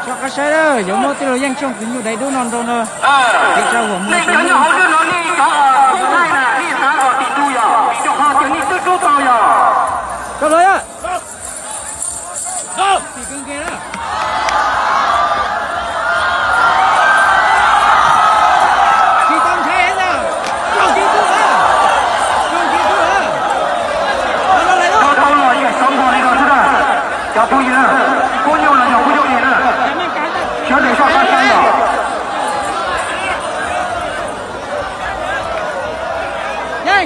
Rov qab saib lawm, yuav muaj tej los yeej tsoom kwv nyuj dai dub no nrog no. Kev tsa huam muag tus nyuj. Nej cov nyob hauv lub no nej cov tub thaij na, nej xav kom tim tus yog, vim rau qhov tias nej twb rub tau yog. Koj los yog. Tsis tau ntshai na. Tau los yog xov npog li no xwb na. Cov phooj ywg na, kuj nyuj los yog kuj nyuj li na. Sawv daws soj qab saib os. Dai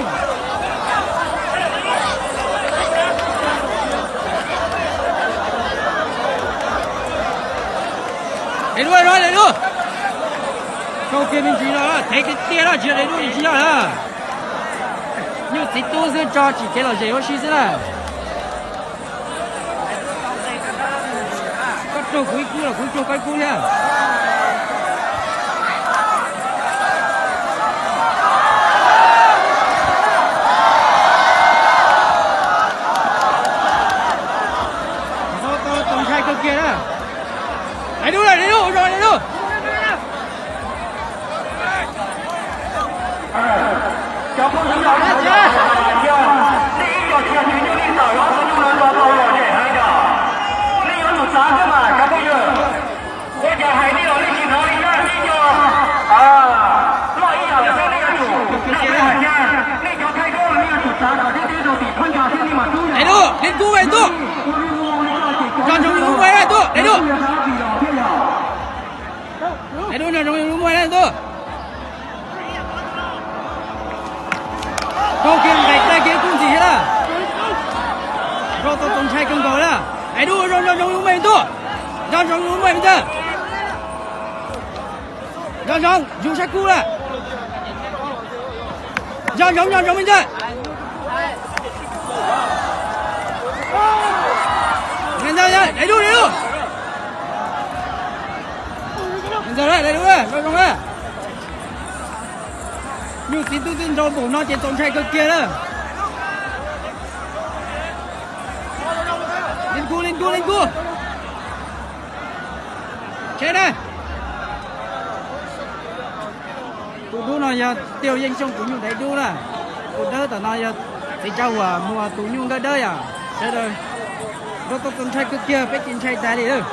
dub no, dai dub. Tau kiag me ntsis no, thev tiag tiag no, tsis yog dai dub me ntsis no na. Nyuj txiv tub xwb, tso tsim kev lom zem ua si xwb na. Koj raug kuv ib kub los kuv raug koj ib kub thiab. Txaus ntshai kawg kiag na. Dai dub, dai dub, ua zoo dai dub. Cov phooj ywg, nej ib co cia tsis nyuj nej tawm ob tug nyuj no tso tau lom zem heev yog. Nej yuav tsum txav thiab mas cov phooj ywg. Ua cas hais nej los nej tsis hnov li na, nej cov loj ib yam lawm xwb nej yuav tsum, nej cov thaij duab los nej yuav tsum txav kom tib teb rau tim phab ntsa thiab nej mam rub. Dai dub, dai dub, dai dub. Nco ntsoov yus lub muag na tub, dai dub. Dai dub, nco ntsoov yus lub muag na tub. Raug kiag nqaim dai kiag kub ntxiv thiab na. Raug tau txaus ntshai kawg nkaus na. Dai dub, nco ntsoov yus lub muag tub. Nco ntsoov yus lub muag me ntxawg. Nco ntsoov yus sab kub na. Nco ntsoov, nco ntsoov me ntxawg. Dai dub, dai dub. Ntxawg, dai dub, nco ntsoov na. Nyuj txiv tub twb nrau npaum no ces txaus ntshai kawg kiag na. Leej kub, leej kub, leej kub. Tsheb na. Tus dub no yog Tiaj Yeej Xyooj tus nyuj dai dub na. Tus dawb tom no yog txiv tsa huam muag tus nyuj nkawj dawb yom. Sawv daws nrau tau txaus ntshai kawg kiag, peb ces ntshai tas li lawm.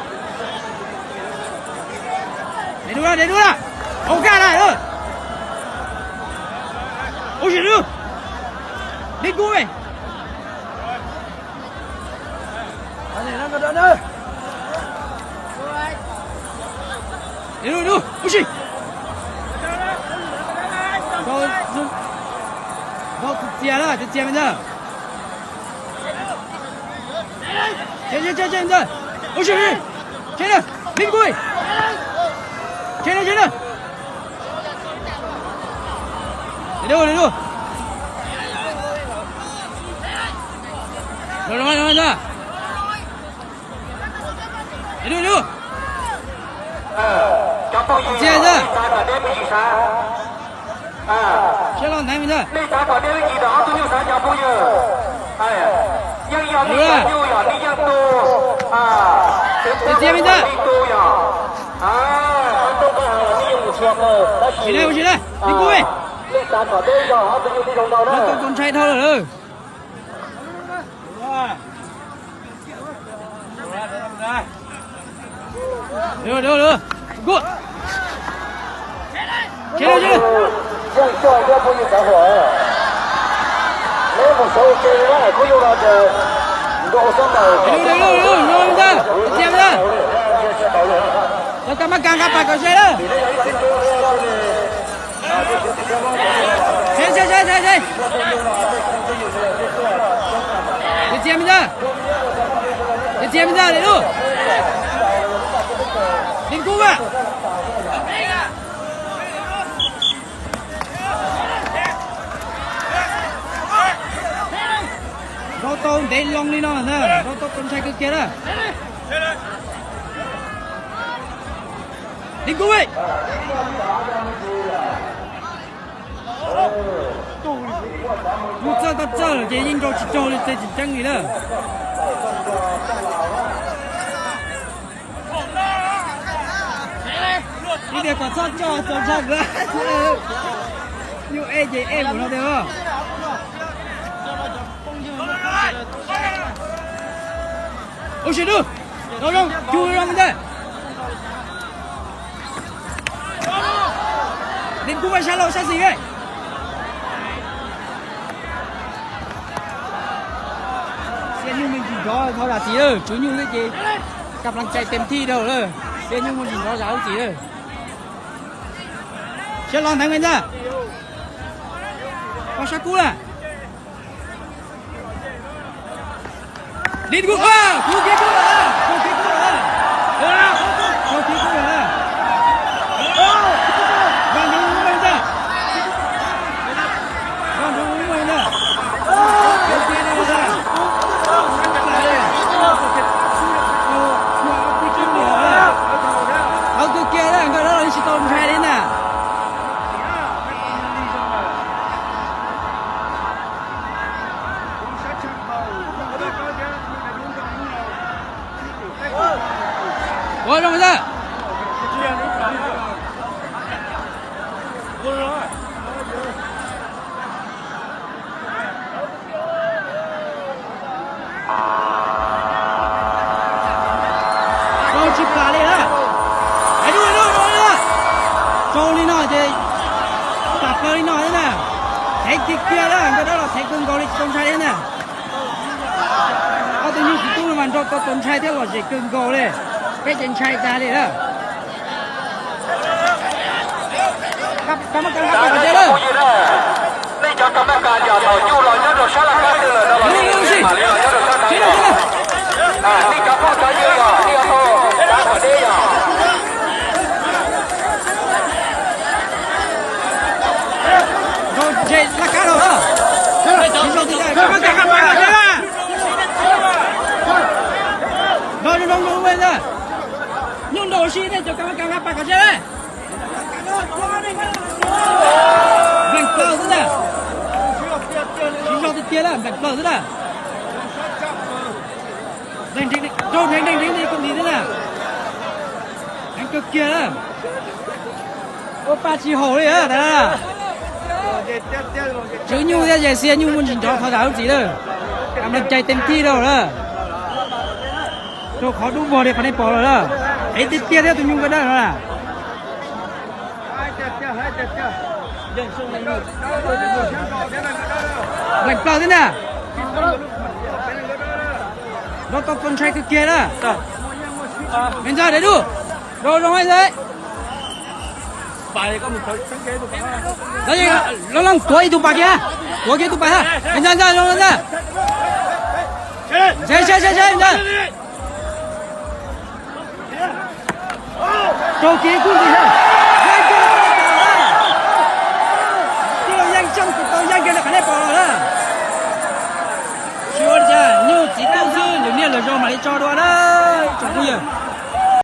Dai dub na, dai dub na. Hauv kaj na. Ua si lub. Dib kub me. Ua si. Txias na, txias me ntag. Ua si, ua si. Cheb na, me kub. Cheb na, cheb na. Dai dub, dai dub. Los, los, los, los. Dai dub, dai dub. Txias ntag. Siab los ntaiv me ntag. Txias, txias me ntag. Sim na, ua si na, me kub me. Txaus ntshai dhau lawm. Txias, txias, txias. Tau maj kas nqa pas kom ze lawm. Txias, txias, txias, txias, txias. Txias, txias me ntag. Txias, txias me ntag, dai dub. Dib kub mas. Nrau tau ntev loo li no na, nrau tau txaus ntshai kawg kiag na. Dib kub me. Mus txawj tau txawj lawm ces yeej nrau tsis raug li, txawj tsis ceeb li na. Tias kom txhob coj Txoos Ntshai nkawd. Nyuj ej ces ej mus no tiag. Ua si lub, zoo zoo, cug zoo ntag. Nim kuj vaj sab laug sab xis. Xiab Nyuj me ntsis nrov thov zam txim lawm, tswv Nyuj thiab ces kam plas cai tes thij rau lawm. Xiab Nyuj me ntsis nrov zam lub txim lawm. Siab los ntev me ntag. Pog sab kub lawm. Nim kuj, kuv kiag kub lawm, kuv kiag kub lawm. Kuv kiag kub lawm. Vaj Ntsuab Lub me ntag. Vaj Ntsuab Lub me ntag. Kuv kiag no lawm. Qhov kawg kiag lawm, nkawd lawv los yeej tsis tau ntshai li na. Ua zoo ntag. Zoo tsis plam li na. Hais lus, hais lus, zoo li no. Zoo li no ces plam plaws li no thiab na. Thev kiag kiag na, nkawd dab los thev kawg nkaus li tsis tau ntshai thiab na. Ob tug nyuj txiv tub no mas nrog tau txaus ntshai thiab lom zem kawg nkaus li. Peb ces ntshai tag li na. Kab maj kas nqa pas kom tiag lawm. Nej cov kab maj kas yog thaum nyuj los nyob rau sab laj kab twg lawm no los nej mam li los nyob rau sab tid yog. Nej cov phooj cov ywg yog nej yuav tau kav kom deb yog. Zoo, laj kab rau. Kab maj kas nqa pas kom tiag lawm. Nrog zoo zoo ntag. Nyuj nrog ua si nej cov kab maj kas nqa pas kom tiag lawm. Nplees plaws xwb ntag. Siv zog tiag tiag lawm, nplees plaws xwb ntag. Raug dheev dheev dheev koj ntxiv xwb na. Heev kawg kiag na. Ua pa tsis haum li na. Tswv Nyuj thiab Yexia Nyuj muaj ntsis nrov thov zam lub txim lawm. Kam plas cai tes thij rau lawm. Rau qhov dub vog li qhov nej pom lawm na. Heev tiag tiag thiab tus nyuj nkawd dawb no na. Nplees plaws xwb ntag. Nrov tau txaus ntshai kawg kiag na. Me ntxhais, dai dub, zoo zoo ntag. Los los tuav ib tug pas kiag, tuav kiag ib tug pas na. Me ntxhais, ntxhais, zoo ntag. Seb seb seb seb ntxhais. Raug kiag ib tug ntxiv na.